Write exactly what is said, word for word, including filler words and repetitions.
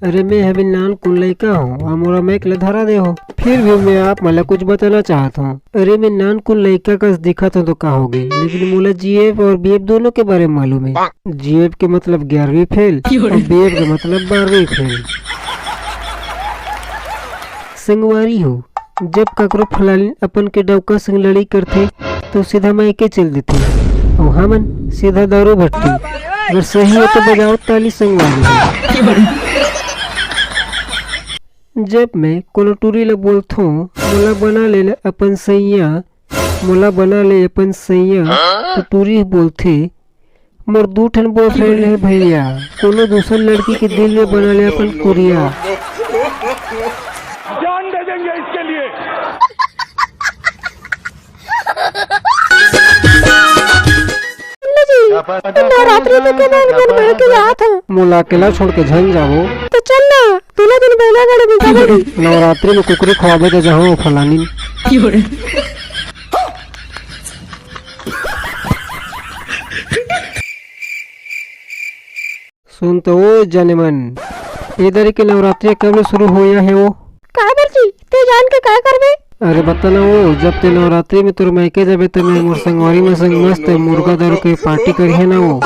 अरे, मैं हवे नानकुन लइका हूँ, अउ मोला माइक ला धरा दे हो। फिर भी मैं आप मन ला कुछ बताना चाहत हूँ। अरे, मैं नानकुन लइका कस दिखत हूँ तो का होगे, लेकिन मोला जीएफ अउ बीएफ दोनों के बारे में मालूम है। जीएफ के मतलब ग्यारहवीं फेल अउ बीएफ के मतलब बारहवीं फेल। संगवारी हो, जब काकरो फलानी अपन के डौका संग लड़ाई करथे, तो सीधा मायके चल देथे। अउ हमन सीधा दारू भट्टी। अगर सही हो तो बजाओ ताली संगवारी हो। जब मैं कोनो टूरी ला बोलथों, "मोला बना ले अपन सैया, मोला बना ले अपन सैया," तो टूरी बोलथे, "मोर दू ठन बॉयफ्रेंड हे भैया, कोनो दूसर लड़की के दिल में बना ले अपन कुरिया।" जान दे देंगे इसके लिए। जी, नवरात्रि में कमाल मन बढ़ के जात हो। मोला अकेला छोड़ के झन जावो। तो चल ना, दूल्हा दिन बहना गढ़ में जाबो। नवरात्रि में कुकरी खवाबे के जहाँ फलानी। सुन तो ओ जने मन, ए दरी के नवरात्रि कब ले शुरू होया हे वो? काबर जी, ते जान के काय करबे? अरे बता ना वो, जब ते नवरात्रि में तोर मायके जाबे त मैं मोर संगवारी मन संग मस्त मुर्गा दारू के पार्टी करिहे ना वो।